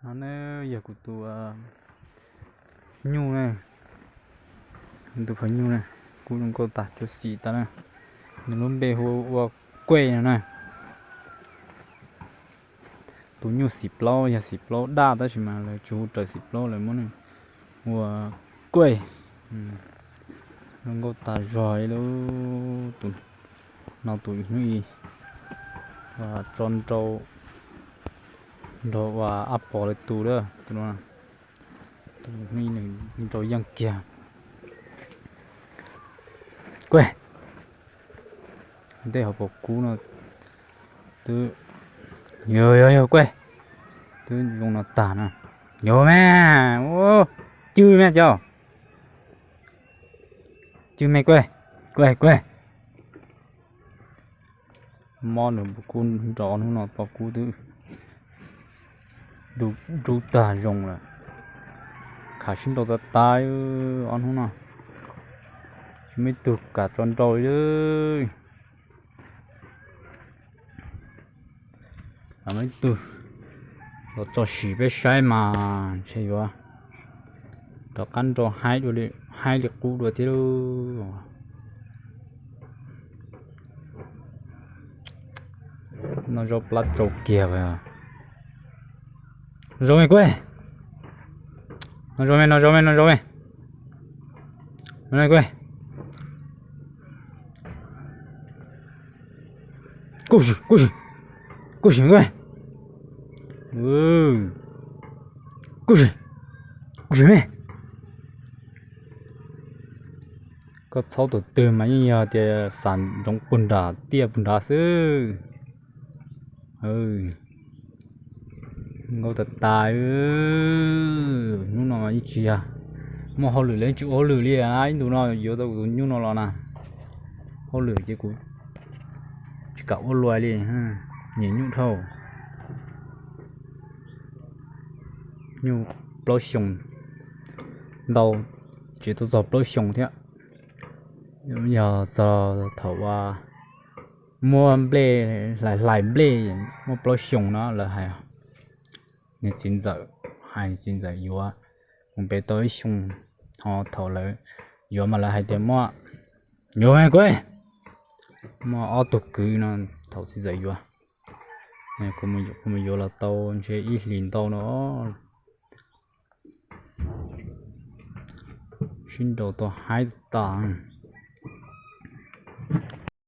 No ne yog kuv tus nyuj ne, tus phaw nyuj ne, kub zoo nkauj tas cuag xim tas na. Nws lub npe hu ua Kuej no na. Tus nyuj xim plaub yog xim plaub daj tab sis mas lawv tsis hu raws xim plaub, lawv muab nws hu ua Kuej. Zoo nkauj tas zog li lub tus no, tus hnub i tso nrau nrog ua ab pog lawv tus lawm, tus no, tus hnub i nws nrau yeej kiag. Kuej, tej hauv paus kub no twb, yog yog yog Kuej, twb zoo no tag no. Yog me, cw me cov, cw me Kuej, Kuej Kuej. Mob nws kub nrov hnub no, poj kub twb dub tag zoo lawm. Khav sib nrau tas tas ob hnub no, tsis muaj ib tug kam tso nrau li. Muaj ib tug los tso sim peb saib mas ntshe yuav rov qab nrau haib dua li, haib li qub dua thiab lauj. Noj zaub plab tsau kiag. Noj zaub me Kuej, noj zaub me, noj zaub me, noj zaub me, noj zaub me Kuej. Kuj sim, kuj sim, kuj sim me Kuej. Kuj sim, kuj sim me. Koj txhaub tus twg mas yeej yog tias xav ntsoov puag nrad tiaj puag nrad xwb. Nkauj tas tas. Hnub no mas yeej tsis yog muaj hauj lwm li, tsis ua hauj lwm li. Ib ntus no yuav tau kuv tus nyuj no los na, hauj lwm ces kuv tsis kam ua luaj li. Nyiam nyuj dhau, nyuj plaub xyoos ntau, tsis tau txog plaub xyoos thiab. Yog txog thaum uas muab nplej, hlais hlais nplej muaj plaub xyoos no lawv hais, niag txiv ntxawm, hais txiv ntxawm yuav mus pem tau ib xyoos, ho thaum lawv yuav mas lawv hais tias muaj, yuav me Kuej, muaj ob tug kwv no. Thaum txiv ntxawm yuav, kuv mus yuav los tau ntshe ib hlis ntau no. Sib nraus tau haib tas.